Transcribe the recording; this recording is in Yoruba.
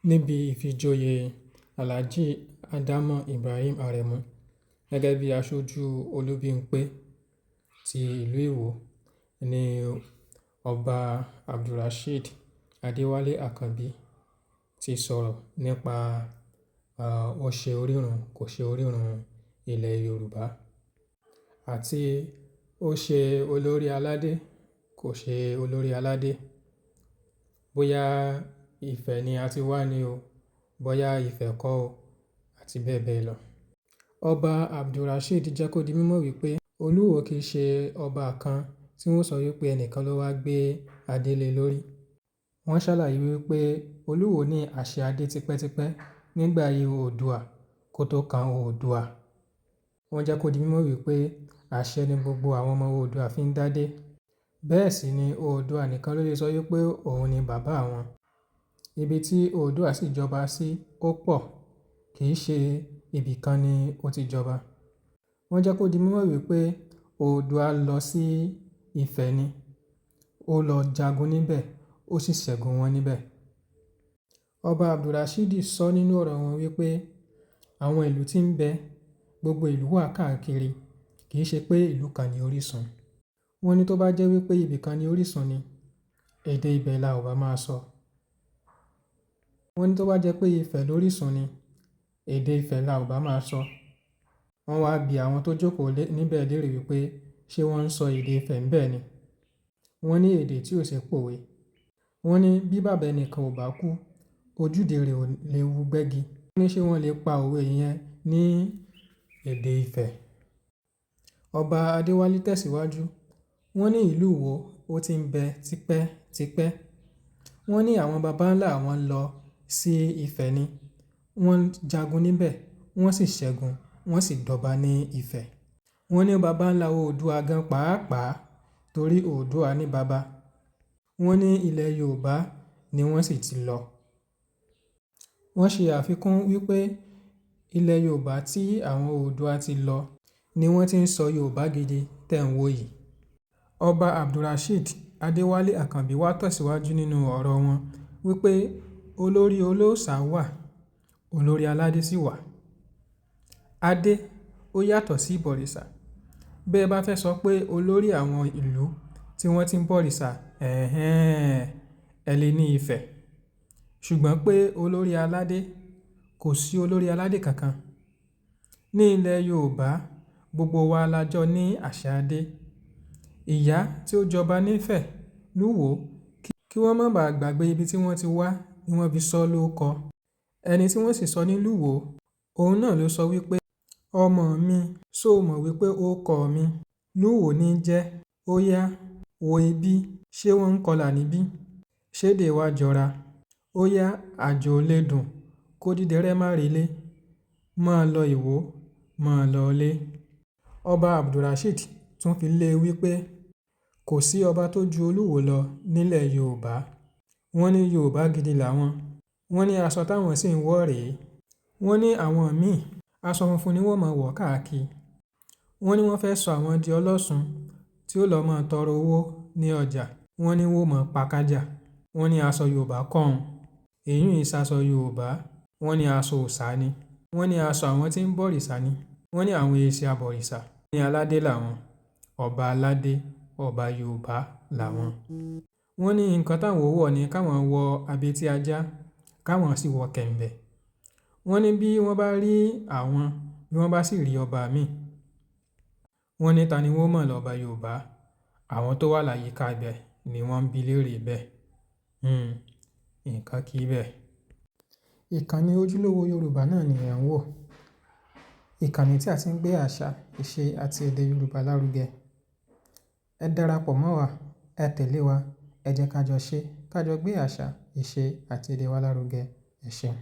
Níbi ìfijoyè Alhaji Adamu Ibrahim Aremu gẹ́gẹ́ bí aṣojú Olúbímpé ti ìlú Ìwó ní Ọba Abdulrasheed Adéwálé Àkànbí ti sọ̀rọ̀ nípa ó ṣe orírun kò ṣe orírun ilẹ̀ Yorùbá àti ó ṣe olórí aládé kò ṣe olórí aládé. Bóyá Ifẹ̀ ni a ti wá ní o, bóyá Ifẹ̀ kọ́ o àti bẹ́ẹ̀ bẹ́ẹ̀ lọ. Ọba Abdulrasheed jẹ́ kó di mímọ̀ wípé Olúwo kì í ṣe ọba kan tí wọ́n sọ wípé ẹnìkan ló wá gbé adé lé lórí. Wọ́n ṣàlàyé wípé Olúwo ní àṣẹ adé tipẹ́tipẹ́ nígbà ayé Oòduà kó tó kan Oòduà. Wọ́n jẹ́ kó di mímọ̀ wípé àṣẹ ni gbogbo àwọn ọmọ Oòduà fi ń dádé. Bẹ́ẹ̀ sì ni Oòduà nìkan ló lè sọ wípé òun ni bàbá àwọn. Ibi tí Oòduà sì jọba sí ó pọ̀, kì í ṣe ibìkan ni ó ti jọba. Wọ́n jẹ́ kó di mímọ̀ wípé Oòduà lọ sí Ifẹ̀ ni, ó lọ jagun níbẹ̀, ó sì ṣẹ́gun wọn níbẹ̀. Ọba Abdulrasheed sọ nínú ọ̀rọ̀ wọn wípé àwọn ìlú tí ń bẹ, gbogbo ìlú wà káàkiri, kì í ṣe pé ìlú kan ní orísun. Wọ́n ní tó bá jẹ́ wípé ibìkan ní orísun ni, èdè ibẹ̀ la ò bá máa sọ. Wọ́n ní tó bá jẹ́ pé Ifẹ̀ lórísun ni, èdè Ifẹ̀ la ò bá máa sọ. Wọ́n wá bi àwọn tó jókòó níbẹ̀ léèrè wípé ṣé wọ́n ń sọ èdè Ifẹ̀ ńbẹ̀ ni. Wọ́n ní èdè tí ò ṣe pòwe. Wọ́n ní bí bàbá ẹnìkan ò bá kú, ojúde rẹ̀ ò lè wu gbẹ́gi. Wọ́n ní ṣé wọ́n lè pa òwe yẹn ní èdè Ifẹ̀. Ọba Adéwálé tẹ̀síwájú. Wọ́n ní ìlú Ìwó ó ti ń bẹ tipẹ́ tipẹ́. Wọ́n ní àwọn baba ńlá àwọn lọ sí Ifẹ̀ ni. Wọ́n jagun níbẹ̀, wọ́n sì ṣẹ́gun, wọ́n sì dọba ní Ifẹ̀. Wọ́n ní baba ńlá Oòduà gan pàápàá torí Oòduà ní baba. Wọ́n ní ilẹ̀ Yorùbá ni wọ́n sì ti lọ. Wọ́n ṣe àfikún wípé ilẹ̀ Yorùbá tí àwọn Oòduà ti lọ ni wọ́n ti ń sọ Yorùbá gidi tẹ́ ń wò yìí. Ọba Abdulrasheed Adéwálé Àkànbí wá tẹ̀síwájú nínú ọ̀rọ̀ wọn wípé olórí olóòṣà wà, olórí aládé sì wà. Adé ó yàtọ̀ sí ìbọ̀rìṣà. Bí ẹ bá fẹ́ sọ pé olórí àwọn ìlú tí wọ́n ti ń bọ̀rìṣà, ẹ̀hẹn, ẹ lè ní Ifẹ̀. Ṣùgbọ́n pé olórí aládé, kò sí olórí aládé kankan. Ní ilẹ̀ Yorùbá, gbogbo wa la jọ ní àṣẹ adé. Ìyá tí ó jọba nífẹ̀ lúwòó kí wọ́n má bàa gbàgbé ibi tí wọ́n ti wá ni wọ́n fi sọ lóko. Ẹni tí wọ́n sì sọ ní Lúwòó, òun náà ló sọ wípé ọmọ mi, ṣó mọ̀ wípé óókọ mi Lúwòó ní jẹ́, ó yá, wo ibí, ṣé wọ́n ń kọlà níbí? Ṣédè wa jọra. Ó yá, àjò ò lè dùn kó dídẹrẹ́ má relé. Máa lọ Ìwó, máa lọlé. Ọba Abdulrasheed tún fi lé wípé kò sí ọba tó ju Olúwo lọ nílẹ̀ Yorùbá. Wọ́n ní Yorùbá gidi làwọn. Wọ́n ní aṣọ táwọn sì ń wọ̀ rèé. Wọ́n ní àwọn míì, aṣọ funfun ni wọ́n máa wọ̀ káàkiri. Wọ́n ní wọ́n fẹ́ sọ àwọn di ọlọ́ṣun tí ó lọ máa tọrọ owó ní ọjà. Wọ́n ní wọ́n máa pa kájà. Wọ́n ní aṣọ Yorùbá kọ́ ǹ. Èyí ń ṣaṣọ Yorùbá. Wọ́n ní aṣọ òòṣà ni. Wọ́n ní aṣọ àwọn tí ń bọ̀rìṣà ni. Wọ́n ní àwọn èsì abọ̀rìṣà. Ní aládé làwọn. Ọba aládé, ọba Yorùbá làwọn. Wọ́n ní nǹkan táwọn ó wọ̀ ni káwọn wọ abetí ajá, káwọn sì wọ kẹ̀ǹbẹ̀. Wọ́n ní bí wọ́n bá rí àwọn, bí wọ́n bá sì rí ọba mi, wọ́n ní ta ni wọ́n mọ̀ lọ́ba Yorùbá. Àwọn tó wà láyìíká ibẹ̀ ni wọ́n ń bi léèrè bẹ́ẹ̀. Nǹkan kì í bẹ́ẹ̀. Ìkànnì ojúlówó Yorùbá náà ni ẹ̀ ń wò. Ìkànnì tí a ti ń gbé àṣà, ìṣe àti èdè Yorùbá lárugẹ. Ẹ darapọ̀ mọ́ wa, ẹ tẹ̀lé wa, ẹ jẹ́ ká jọ ṣe, ká jọ gbé àṣà, ìṣe àti èdè wa lárugẹ. Ẹ ṣeun.